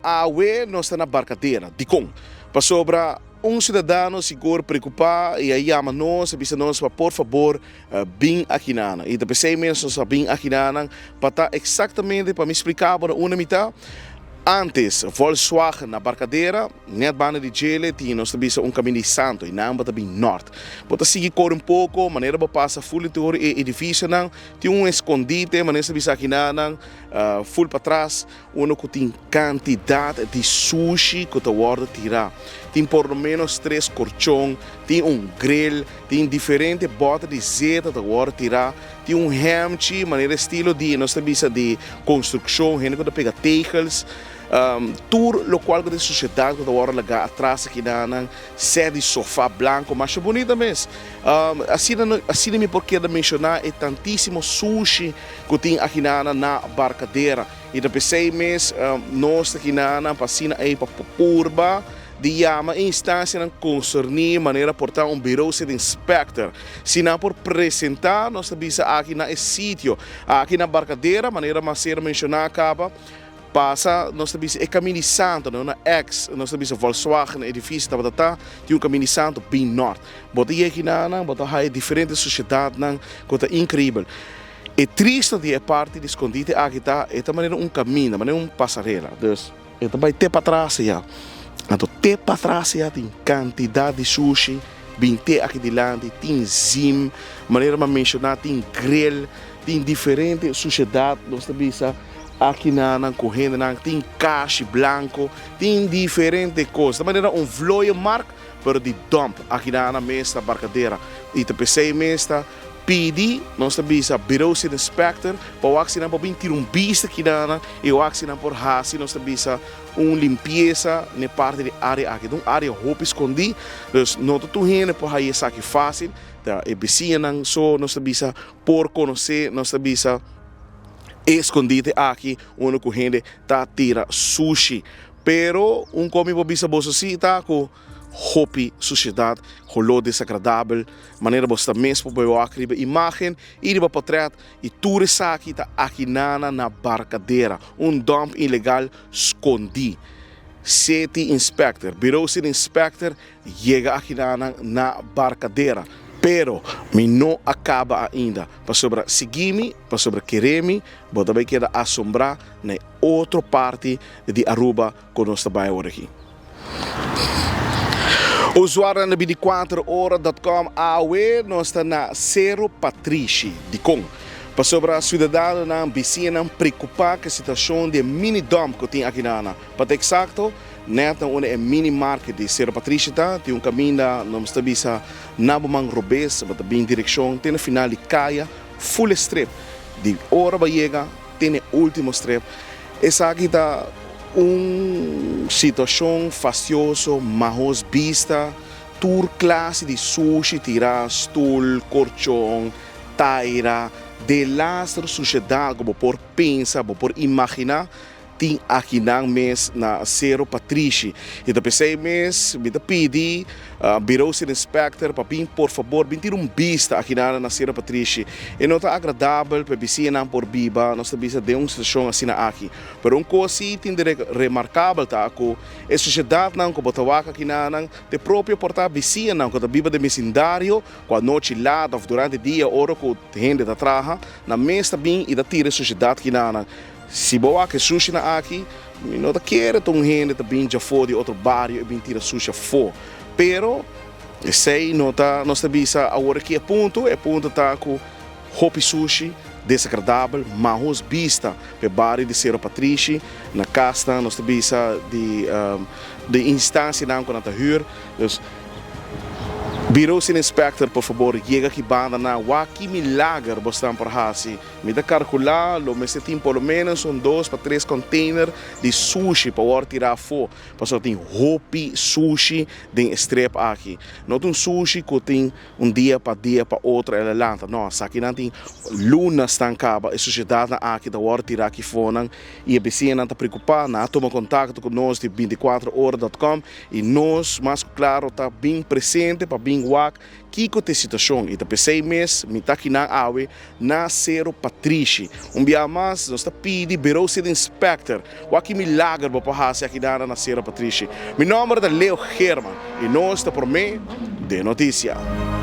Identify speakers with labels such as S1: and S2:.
S1: Awe nos ta na Barcadera. Dikon? Pasobra un siudadano sigur preokupá i a yama nos, a bisa nos pa por fabor bin akinanan. I ta p'esei mes nos a bin akinanan pa ta eksaktamente pa mi splika bo na unda mi ta. Antes Volkswagen na Barcadera, nèt banda di djele tin nos ta bisa un kaminda di santo i nan bo ta bin nòrt. Bo ta sigui kore un poko, manera bo pasa ful di tur e edifisionan, tin un eskondite manera nos ta bisa akinanan ful patras. Uno ku tin kantidat di sushi ku ta wòrdu tirá. Tin por lo ménos tres korchon, tin un grill, tin diferente bòter di zeta ta wòrdu tirá, tin un hèmchi manera estilo di nos ta bisa di konstrukshon, hende ku ta pega tegels, tur lokual ku ta e sushedat ku ta wòrdu lagá atras akinanan, sèt di sofa blanku masha bunita mes. Asina asina mi por keda menshoná e tantísimo sushi ku tin akinanan na Barkadera. I ta p'esei mes nos ta kinanan pa asina ei pa purba di yama e instansianan konserní manera por ta un Bureau City Inspector. Si nan por presentá nos ta bisa aki na e sitio aki na Barcadera manera mi a ser menshoná kaba pasa nos ta bisa e Kamin di Santo no na ex nos ta bisa Volkswagen edifisio tabata ta tin un Kamin di Santo bin nort. Bo ta yega kinanan bo ta haya diferente sosiedatnan ku ta inkreibel. E tristo di e parti di skondite aki ta, e ta manera un kaminda, manera un pasarela. Dus, e ta bai te patras ya. Anto te patras ya tin kantidat di sushi bin te aki dilanti, tin zim, manera mi a menshoná tin grill, tin diferente sushedat nos ta bisa aki nan ku hendenan, tin kashi blanko, tin diferente kos. Ta manera un vlooienmarkt pero di dump aki nan mes ta Barcadera. I ta p'esei mes ta. Pidi, nos ta bisa Bureau City Inspector pa wak si nan por bin tira un bista kidana y wak si nan por haci, nos ta bisa, un limpieza n'e parti di area aki. Ta un area hopi scondi, dus no ta tur hende por haci esaki facil, ta e bisiñanan so, nos ta bisa, por conoce, nos ta bisa, e escondite aki unda cu hende ta tira sushi. Pero un cos mi por bisa boso si ta cu hopi suciedad, holor desagradabel, Manera bo sta mes por bay wak riba imagen y riba potret y tur esaki ta akinana na Barcadera, un dump ilegal scondi. City Inspector, Bureau City Inspector yega akinana na Barcadera. Pero mi no a caba ainda, pasobra sigui mi, pasobra kere mi, bo ta bay keda asombra na e otro parti di Aruba cu nos ta bay awor aki. Usuarionan di 24 ora dot com awe nos ta na Cerro Patrishi. Dikon? Pasobra siudadanonan, bisiñanan preokupá ku e situashon di e mini dump ku tin akinana. Pa ta eksakto, nèt na unda e mini market di Cerro Patrishi ta, tin un kaminda nos ta bisa na bo man robes, bo ta bin direkshon te na final di kaya, ful e strip. Di ora bo a yega te na e ultimo strip. Esaki ta un situacion fastioso, mahos bista, tur clase di sushi tira, stoel, corchon, taira, delaster sushedad cu bo por pensa, bo por imagina, tin akinan mes na Cerro Patrishi. Y ta p'esey mes mi ta pidi Bureau City Inspector pa bin por fabor bin tira un bista akinan na Cerro Patrishi. E no ta agradabel pa e bisiñanan por biba, nos ta bisa, den un situacion asina aki. Pero un cos si tin di remarcabel ta cu e sociedadnan cu bo ta wak akinanan ta e propio por ta bisiñanan cu ta biba den bisindario cu anochi laat of durante dia ora cu hende ta traha, nan mes ta bin y ta tira e sociedad akinanan. Si bo wak e sushinan aki, mi no ta kere ta un hende ta bin djafó di otro bario i bin tira sushi afó. Pero, esei no ta, nos ta bisa awor aki e punto. E punto ta ku hopi sushi, desagradabel, mahos bista pa e bario di Sero Patrishi, na kasnan nos ta bisa di di instansianan ku nan ta hür. Dus, Bureau City Inspector, por fabor yega aki banda nan wak ki milager bosnan por hasi. Mi ta karkulá lo mester tin por lo ménos un dos pa tres kònteiner di sushi pa wòrdu tirá afó, pasobra tin hopi sushi den e strep aki. No ta un sushi ku tin un dia pa dia pa otro el a lanta, no, esakinan tin lunasnan kaba. E sushedatnan aki ta wòrdu tirá aki fonan i e bisiñanan ta preokupá. Nan a tuma kontakto ku nos di 24 ora dòt kòm i nos mas ku klaro ta bin presente pa bin. bin wak kiko ta e situashon i ta p'esei mes mi ta akinan awe na Sero Patrishi. Un bia mas nos ta pidi Bureau City Inspector wak ki milager bo por hasi akinan na Sero Patrishi. Mi nomber ta Leo Geerman i nos ta prome den noticia.